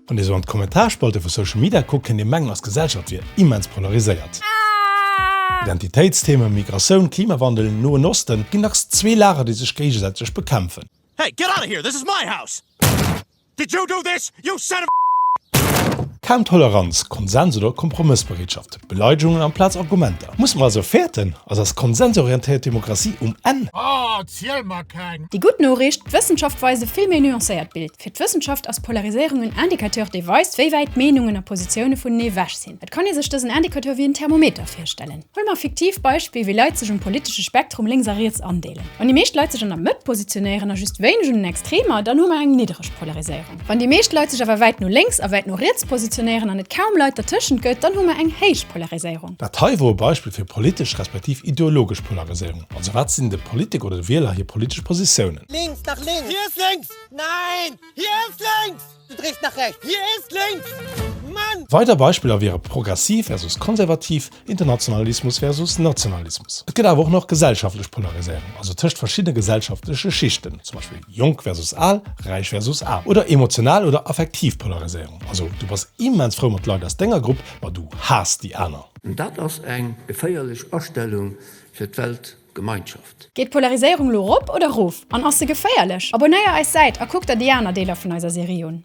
Wann ee sou an d'Kommentarspalte vu Social Media kuckt, kéint ee mengen, eis Gesellschaft wier immens polariséiert. Identitéitsthemen, Migratioun, Klimawandel, Noen Osten ginn dacks zwee Lager, déi sech géigesäiteg bekämpfen. Hey, get outta here, this is my house! Did you do this, you son of Kaum Toleranz, Konsens oder Kompromëssbereetschaft, Beleidigungen amplaz Argumenter. Musse mer also fäerten? Ass eis konsensorientéiert Demokratie um Enn? Oh, ziel mer keng! Déi gutt Noriicht, D'Wëssenschaft weist e vill méi nuancéiert Bild. Fir d'Wëssenschaft ass Polariséierung en Indicateur, dee weist, wéi wäit d'Meenungen a Positioune vunenee ewech sinn. Et kann ee sech dësen Indicateur wéi en Thermometer virstellen. Huele mer e fiktiivt Beispill, wéi Leit sech um politesche Spektrum lénks a riets andeelen. Wann déi meescht Leit sech an der Mëtt positionéieren a just wéineg un den Extremer, dann hu mer eng niddereg Polariséierung. Wann déi meescht Leit sech awer wäit no lénks a wäit no riets positionéieren an et kaum Leit dertëschent gëtt, dann hu mer eng héich Polariséierung. Dat hei wor e Beispill fir politesch respektiv ideologesch Polariséierung. Also wat sinn de Politiker oder de Wieler hir politesch Positiounen? Links, nach links! Hier ist links! Nein! Hier ist links! Du drehst nach rechts! Hier ist links! Mann! Weider Beispiller wiere progressiv versus konservativ, Internationalismus versus Nationalismus. Et gëtt awer och nach gesellschaftlech Polariséierung, also tëscht verschiddene gesellschaftleche Schichten, zum Beispill jonk versus al, räich versus aarm. Oder emotional oder affektiv Polariséierung, also du bass immens frou mat Leit aus denger Grupp, ma du haass déi aner. Dat ass eng geféierlech Astellung fir d'Weltgemeinschaft. Geet d'Polariséierung lo rop oder rof? An ass se geféierlech? Abonéier eis Säit a kuck der déi aner Deeler vun eiser Serie un.